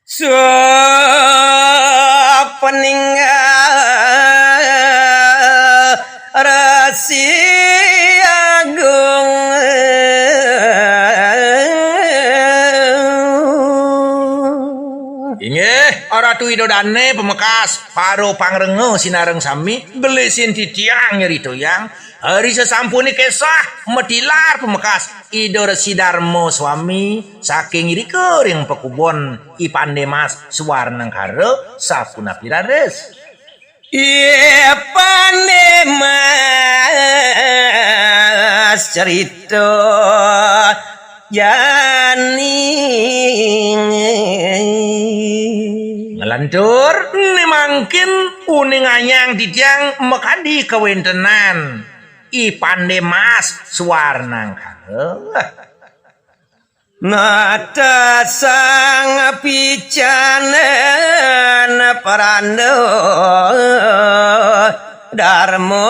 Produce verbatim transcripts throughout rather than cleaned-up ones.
Sup peninggal Resi Agung. Inggih, Ratu Ida Dane pamekas, para pangrenga sinareng sami, gelisin titiang nyeritayang, hari sasampune kesah matilar pamekas Ida Resi Darma Swami saking irika ring pakubon I Pande Mas Suwarnangkara, sapunapi raris. I Pande Mas cerita jani. Nglantur, ne mangkin uningayang titiang makadi kawentenan I Pande Mas Suwarnangkara. Nata sang picanen paranda darma.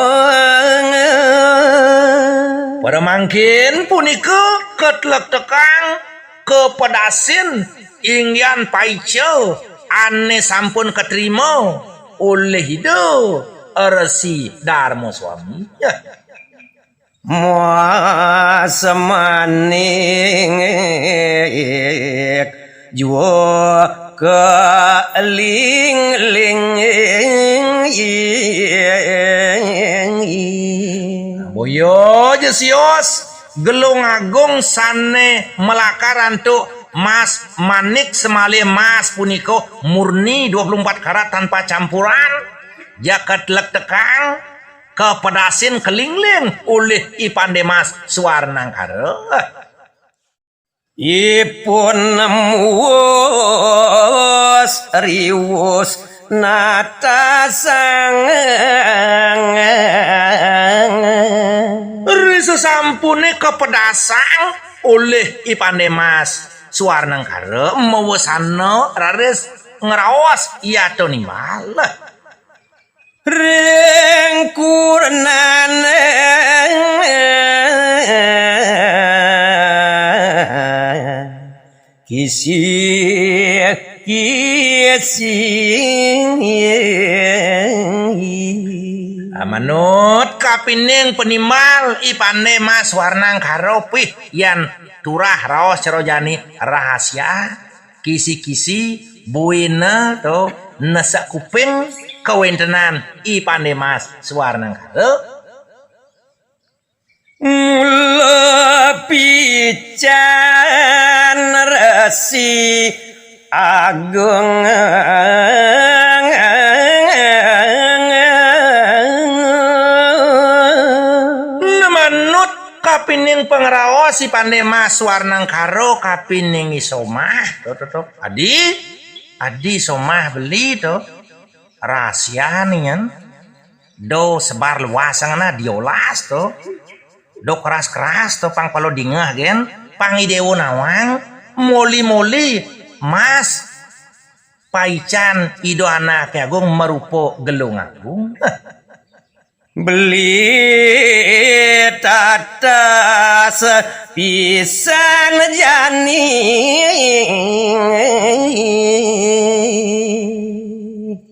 Paramangkin punika katlektekang kapedasin inggihan paica ane sampun katrima olih Ida Resi Darma Swami. Muasmaning jua kalingling. Boya ja sios, gelung agung sane malakar antuk mas manik semalih mas punika murni dua puluh empat karat tanpa campuran, jagat lektekang, kapedasin kalingling olih I Pande Mas Suwarnangkara. Ipun muus riwus nata sang. Ri sasampune kapedasang olih I Pande Mas Suwarnangkara, mawesana raris ngraos yata nimbal. Ring kurenan kisi, kisi. Manut kapining panimbal I Pande Mas Warnangkara, pih yan turah raos cara jani rahasia. Kisi-kisi buina to nesek kuping kawentenan I Pande Mas Suwarnangkara. Mula pican Resi Agung. Manut kapining pangraos I Pande Mas Suwarnangkara kapining i somah, to, to, to. Adi, adi somah beli to. Rahasian nyen. Do sebar luas angana diolas to. Do keras-keras to pang palo dingeh gen. Pang i dewa nawang. Moli-moli mas paican Ida Anake Agung marupa gelung agung. Beli tatas pisan jani.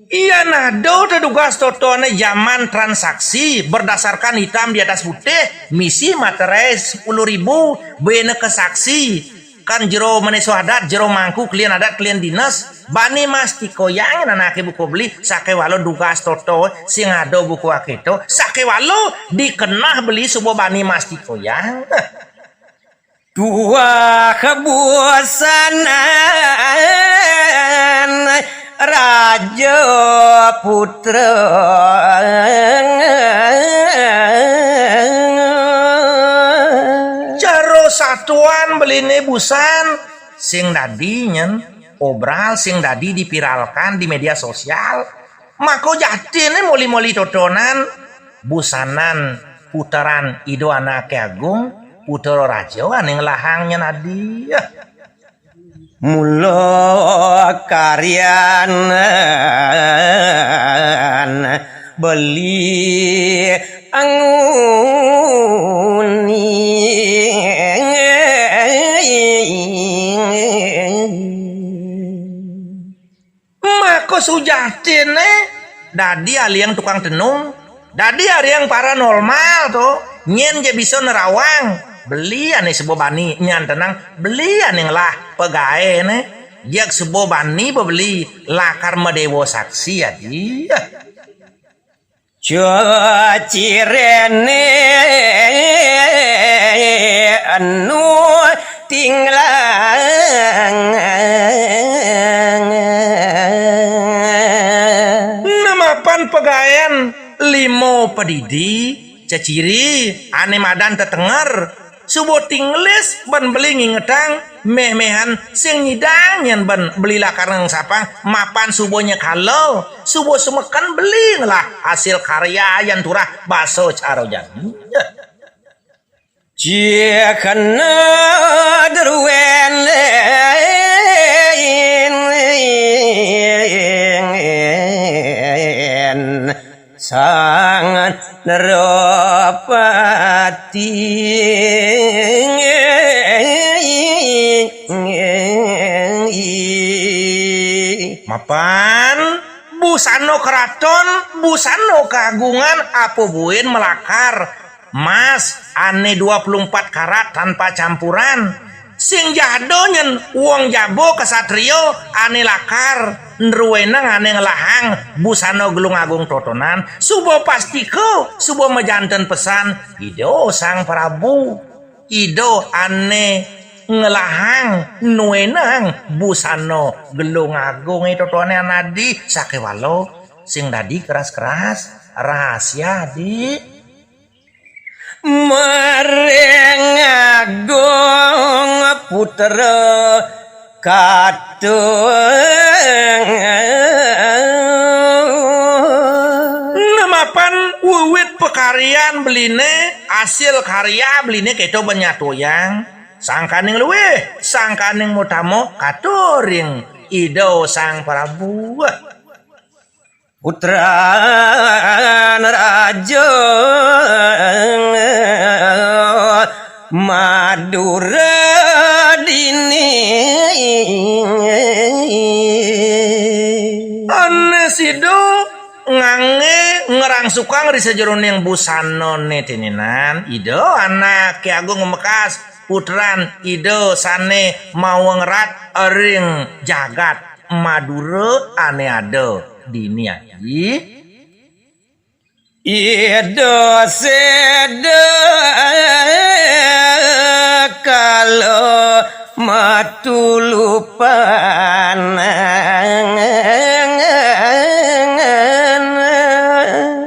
Iya nah, do tedugas totone zaman transaksi berdasarkan hitam di atas putih, misi materai sepuluh ribu, bena kesaksi. Kan jero maneso adat, jero mangku, kelian adat, kelian dinas, bani mas tikoyang, anake buka beli, sakewala dugas toto, sing ada buka aketo, sakewala dikenah beli suba bani mas tikoyang. Tuah busanan Raja Putra. Cara satuan beline busan sing dadi nyen obral sing dadi dipiralkan di media sosial. Maka jatine moli-moli totonan busanan puteran Ida Anake Agung, putra raja ane ngelahang nyen adi. Mula karyan beli anguni. Maka sujatiné dadi aliang tukang tenung, dadi aliang paranormal to, nyén ja bisa nerawang. Beli ané suba bani nyantenang, beli ané ngelah pagaéné, jeg suba bani bebeli lakar madéwa saksi adi. Ceciréné anu tinglang. Nemapan pagaén lima padidi, ceciri ané madan tetenger, suba tinglis ban beli ngingetang méh-méhan sing nyidang nyén ban beli lakar ngengsapang mapan suba nyekala, suba sumeken beli ngelah hasil karya yan turah basa cara jani. Cih kena druén Sang Nerapati. Mapan busana keraton, busana kagungan apa buin malakar mas ané dua puluh empat karat tanpa campuran. Sing jada nyén wong jaba kasatria ané lakar nruénang ané ngelahang busana Gelung Agung totonan, suba pastika, suba majanten pesan Ida Sang Prabu. Ida ané ngelahang nuénang busana Gelung Agung totonané anadi sakéwala sing dadi keras-keras rahasia, Dik. Maring Agung Putra Katung. Nemapan wiwit pakaryan beliné, asil karya beliné kéto banyatuyang. Sangkaning luih, sangkaning utama katuring Ida Sang Prabu. Putran Raja Madura dini. Ané sida nganggé ngrangsukang ri sajeroning busanané tininan, Ida Anak Ki Agung Mekas, putran Ida sané mawa ngrat ring jagat Madura ané ada dini adi. Ida seda kala matulupan.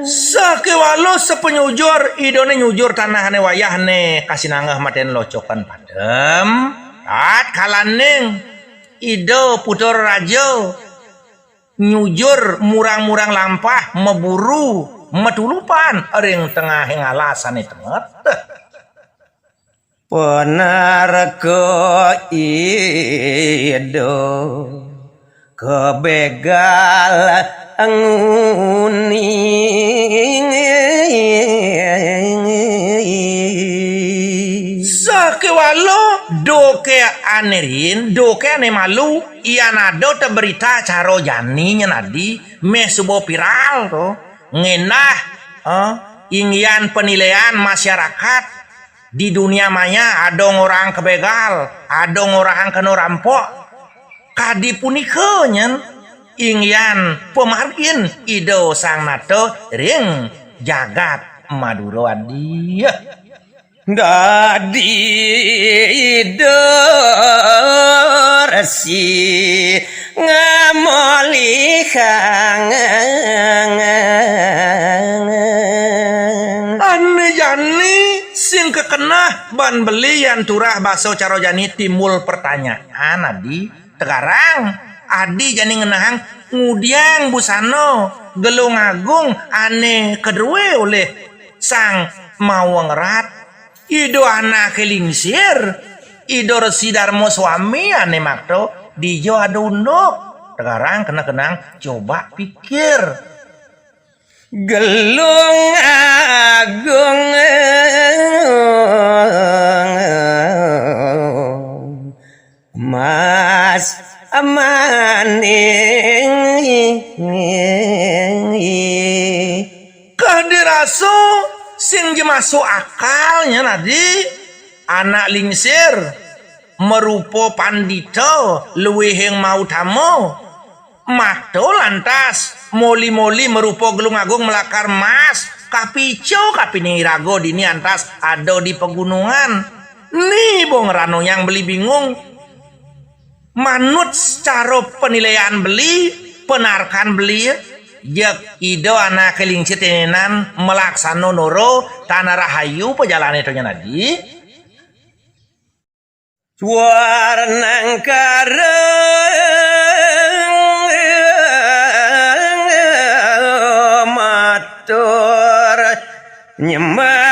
Sakéwala sapanyujur, Idané nyujur tanahné wayahné kasinanggeh matén locokan padem. Tat kalaning Ida Putra Raja nyujur murang-murang lampah, maburu, matulupan ring tengahing alas ané tenget. Panarka Ida kabégal nguni. Sakéwala doké ané riin, doké ané malu, yan ada ta berita cara jani nyén adi, méh suba viral to. Ngenah, eh, inggihan penilaian masyarakat di dunia maya, ada ngorahang kabégal, ada ngorahang kena rampok. Kadi punika nyén inggihan pamargin Ida Sang Nata ring jagat Madura adi. Dadi Ida Resi ngamolihang. Ané jani sing kakeneh ban beli yan turah basa cara jani timbul pertanyaan adi. Tegarang adi jani ngenehang ngudiang busana Gelung Agung ané kadrué olih Sang Mawa Ngrat. Ida Anaké Lingsir, Ida Resi Darma Swami ané makta dija ada unduk. Tegarang keneh-kenehang coba pikir. Gelung Agung Mas Amaning. Kadirasa sing ja masuk akal nya nadi, anak lingsir marupa pandita luihing mautama. Mata lantas moli-moli marupa gelung agung malakar mas, kapica kapining iraga dini antas ada di pagunungan. Ni bong ranuyang beli bingung. Manut secara penilaian beli, penarkan beli, jeg Ida Anak Lingsir tenenan malaksana nora tan rahayu pajalane to nya nadi. Suarnangkara matur nyembang.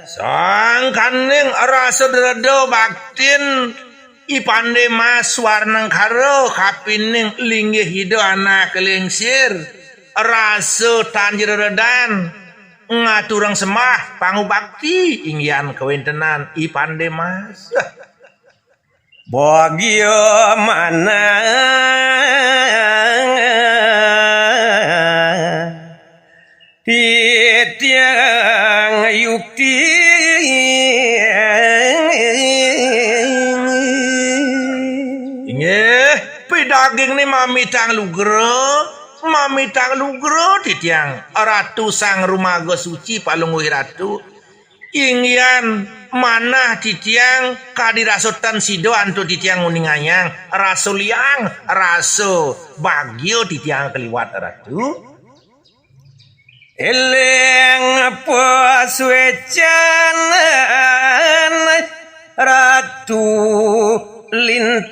Sangkaning rasa dreda baktin I Pande Mas Suarnangkara kapining linggih Ida Anak Lingsir, rasa tan ja dredan ngaturang sembah pangubakti inggihan kawentenan I Pande Mas. Bagia manah titiang yukti. Inggih, pidaging ni mamitang lugra, mamitang lugra titiang Ratu Sang Rumaga Suci Palungguh Ratu. Inggihan manah titiang kadi rasa tan sida antuk titiang nguningayang rasa liang, rasa bagia titiang kaliwat Ratu. Eling pasuecan Ratu Lintang.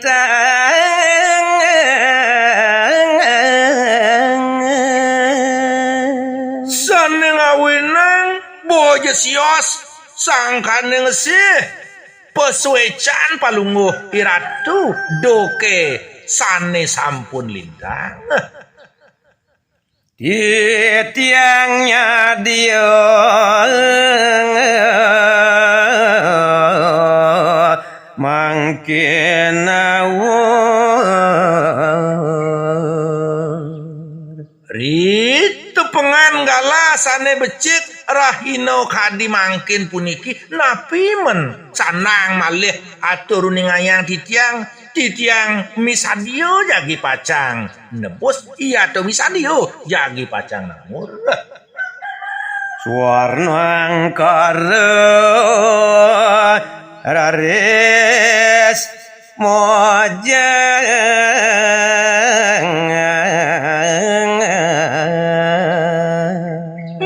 Sane ngawinang boja sios sangkaning sih pasuecan palungguh iratu doke sane sampun lintang. Titiang nyadia mangkin nawur. Ritepengan galah sane becik rahina kadi mangkin puniki, napi men sandang malih atur uningayang titiang, titiang misadia jagi pacang nebus, iya to misadia jagi pacang nawur. Suarnangkara raris mojang.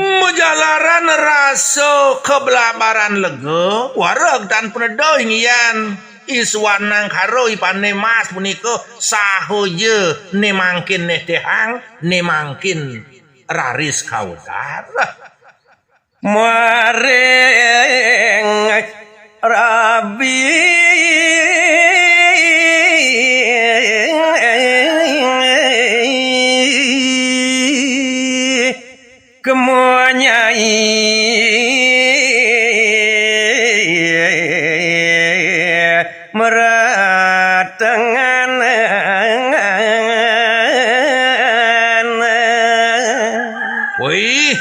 Majalaran rasa kablabaran lega, wareg tan peneda inggihan I Suarnangkara I Pande Mas punika saha ja ne mangkin netehang, ne mangkin raris kawedar. Maring rabi kemonyai meratengan. Wih,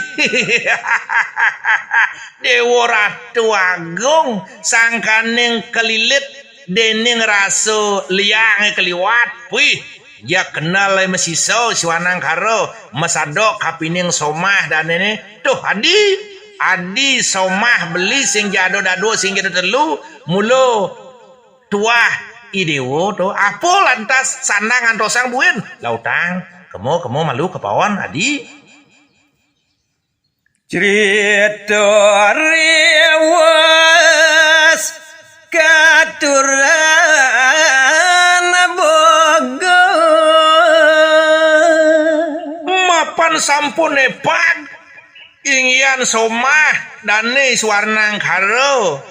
Dewa Ratu Agung, sangkaning kalilit dening rasa liange kaliwat. Wih, ja kenel masisa Suarnangkara, masadok kapining somah danene. Tuh, adi, adi somah beli sing ja ada dadua, sing ja ada telu, mula tuah I Dewa to. Apa lantas sandang ngantosang buin? Lautang, kemo, kemo malu kepaon, adi. Crita riwes katuran boga. Mapan sampun epag, inggihan somah dane Suarnangkara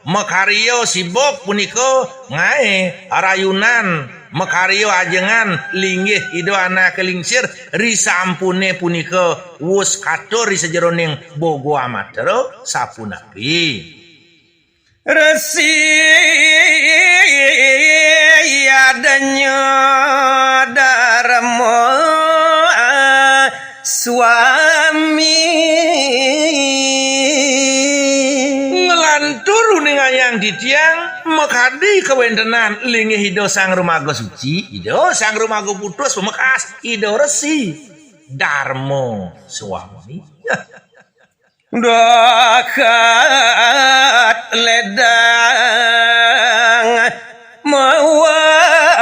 makarya sibuk punika ngae rayunan makarya ajengan linggih Ida Anake Lingsir, risampune punika wus katur ri sajeroning boga amatra sapunapi. Resi adanya Darma Swami. Nglantur uningayang titiang makadi kawéntenan linggih Ida Sang Rumaga Suci, Ida Sang Rumaga Putus, pamekas Ida Resi Darma Swami. Dahat ledang mawacana.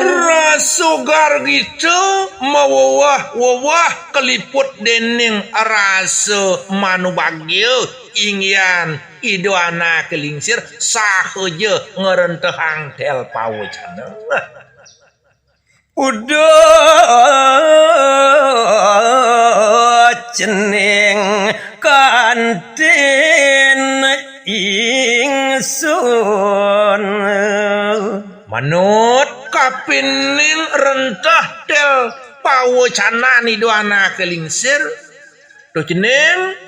Rasa gargita mawewah-wewah kaliput déning rasa manubagya inggihan Ida Anaké Lingsir sahaja ngrentehang tél pawacana. Uduh cening kantin ingsun. Manut kapining rentah tél pawacanan Ida Anaké Lingsir, duh cening,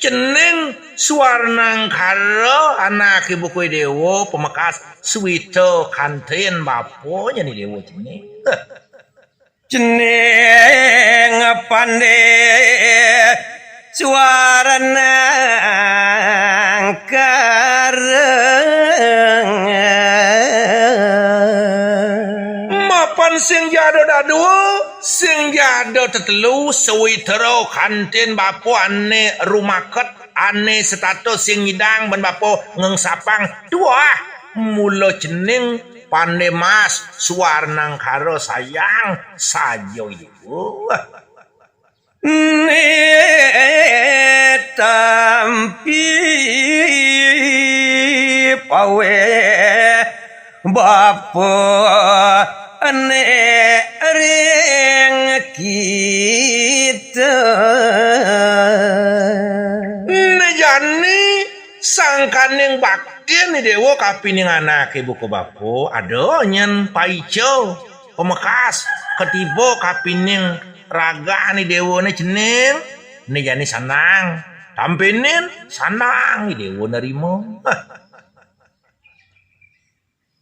cening Swarnangkara anaké buka Déwa pamekas suwita kantin bapa nyen Déwa cening. Cening pandé Swarnangkara. Mapan sing jada dadua, sing jada tetelu, sawitra kantin bapa ané rumaket, ané setata sing ngidang ban bapa ngengsapang tuah mula cening Pandé Mas Swarnangkara sayang saja ibu. Né tampi pawé bapa né ring kita. Né jani sangkaning baktin Déwa kapining anaké buka bapa, ada nyen paica pamekas katiba kapining ragané Déwané cening. Né jani sanang, tampinin sanang Déwa nerima. Hah.